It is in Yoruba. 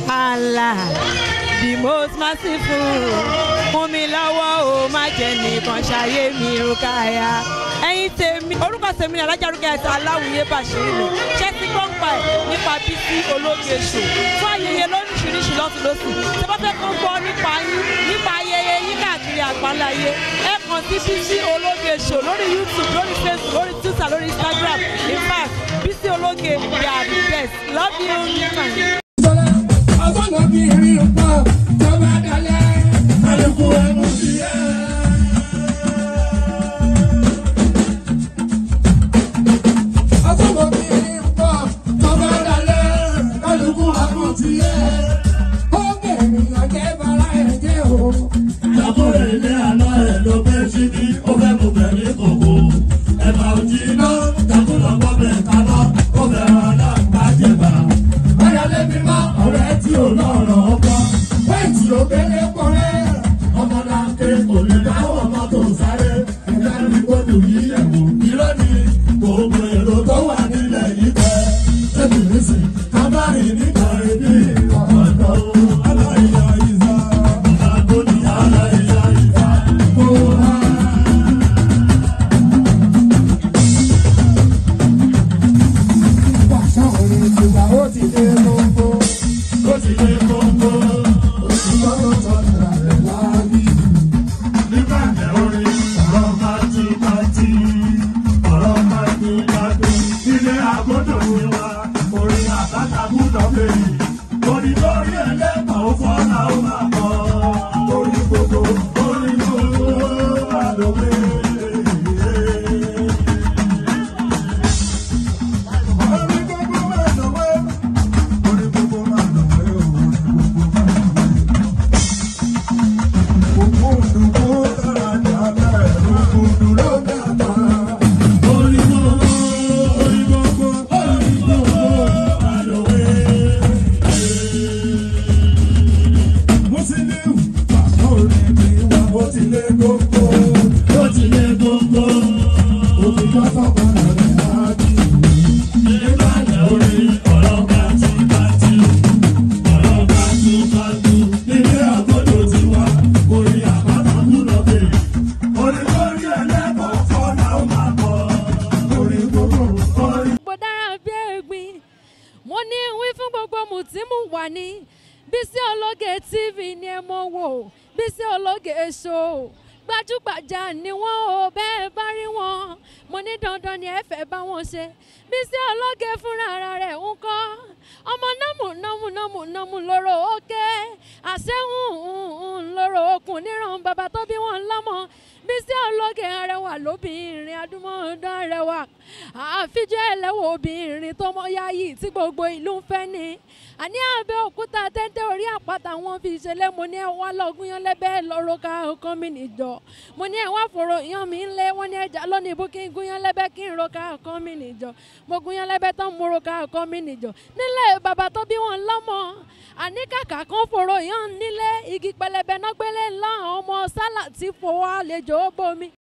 Allah the most merciful fún mi lọ́wọ́ o má jẹ́ nìkan ṣayé mi Rukaya. Ẹ̀yin tèmi, orúkọ tèmi ni Alájà Rukayat Aláwìyé Bàṣírù. Ṣé ti gbọ́ nípa ẹ̀ nípa Bísí Ológe Show fún ayẹyẹ lóríṣiríṣi lọ́tùnlósì. Tí wọ́n fẹ́ kó gbọ́ nípa yín, nípa ayẹyẹ yín káàkiri àgbáláyé, ẹ kàn sí Bísí Ológe Show lórí YouTube, lórí Facebook, lórí Twitter, lórí Instagram. In fact, Bísí Ológe, they are the best. Love you. Ọgbọ́n bí rí pọ̀ tó bá dalẹ̀, kálukú ẹnu sí ẹ. Ọgbọ́n bí rí pọ̀ tó bá dalẹ̀, kálukú ẹnu sí ẹ. Ó bẹ̀rẹ̀ ọjẹ́ bara ẹ̀ jẹ́ o. Àbúrò ilé àná ẹ̀ ló fẹ́ síbí, ó fẹ́ mú bẹ̀rẹ̀ kòkó. Ẹ̀bà òjì iná, takùnà gbọ́bẹ̀ kaná, ó bẹ̀rẹ̀ aláǹgbájẹ̀bà. Báyọ̀lé mi mọ́ ọ̀rẹ́ tí ò lọ́rọ̀ ọkọ. Wéètì ò gbélé pọ̀rẹ́. Ọmọ náà ké kò lè dáwọ́ mọ́tò sáré. Ẹ̀ka ní gbọ́dọ̀ yí ẹ̀wò. Irọ́ ni gbogbo èrò tó wà nílẹ̀ yìí bẹ́. Ṣébì mi sì ká má rìn nígbà ibi ọ̀dọ́. Aláìyá ìzá, àgọ́dì aláìyá ìzá. Kó wá. Pàṣẹ òní tiwa ó ti dé gbogbo. Ó ti lé kókó. Òṣìṣẹ́ tó tọ́jú rẹ̀ láàbí. Nígbà tẹ orin, ọ̀rọ̀ pátipátí, ọ̀rọ̀ pátipátí, ilé agbọ́dọ̀ ni wa, orin àbáta gbúdọ̀ bèrè. Orin lórí ẹlẹ́kọ̀ọ́ ó fọ́nà ó máa kọ́. Orin gbogbo, orin gbogbo wà lówe. Orin gbogbo máa lọ́wọ́. Orin gbogbo máa lọ́wọ́. Orin gbogbo máa lọ́wọ́. Òkúndùn kó dára dáadáa, òkúndùn ló dàgbà. Orin gbogbo, orin gbogbo, orin gbogbo wà lówe. Musiliu, pàṣẹ orin tiwa ó ti lé gbogbo. Ó ti lé gbogbo. Òkìkọ́ tọkànlá rẹ̀ láàbí. Nígbà tẹ orin, ọ̀rọ̀ pátipátí, ọ̀rọ̀ pátipátí, ilé àgbọ̀dọ̀ ti wá, orin àpáta kúlọ̀ bèrè. Orin lórí ẹlẹ́kọ̀ọ́ fọ́nà ó máa kọ́. Orin gbogbo, Orin gbogbo dára bí ẹ̀gbin. Mo ní wí fún gbogbo mùtímù wà ní Bísí Ológe TV ni ẹ mọ̀ wò, Bísí Ológe Show gbajúgbajà ni wọ́n ò bẹ́ẹ̀ bá rí wọn. Mo ní dandan ni ẹ fẹ́ bá wọn ṣe. Bísí Ológe fúnra ara rẹ̀ ń kọ́ ọmọ nọ́mù nọ́mù nọ́mù nọ́mù lóró òkè àṣehùn lóró okùn níran bàbá tó bí wọn lọ́mọ. Bísí Ológe arẹwà lóbìnrin adúmọ̀ọ́dán arẹwà àfijọ́ ẹlẹ́wọ̀ obìnrin tó mọ yáyì tí gbogbo ìlú ń fẹ́ ni. Àní Abẹ́òkúta téńté orí àpáta wọn fi ṣẹlẹ̀. Mo ní ẹ wá lọ́gùn yan lẹ́bẹ̀ẹ́ lọ́rọ́ ká ọkàn mi nìjọ. Mo ní ẹ wá fòrò yan mi ńlẹ̀. Wọ́n ní ẹja lónìí ibú kí n gún yan lẹ́bẹ̀ẹ́ kí n ro ká ọkàn mi nìjọ. Mo gún yan lẹ́bẹ̀ẹ́ tán mo ro ká ọkàn mi nìjọ. Nílẹ̀ bàbá tó bí wọn lọ́mọ, àní kàkà kan fòrò yan nílé igi pẹlẹbẹ náà gbélé ńlá àwọn ọmọ sálà tí fowó àlejò ó bomi.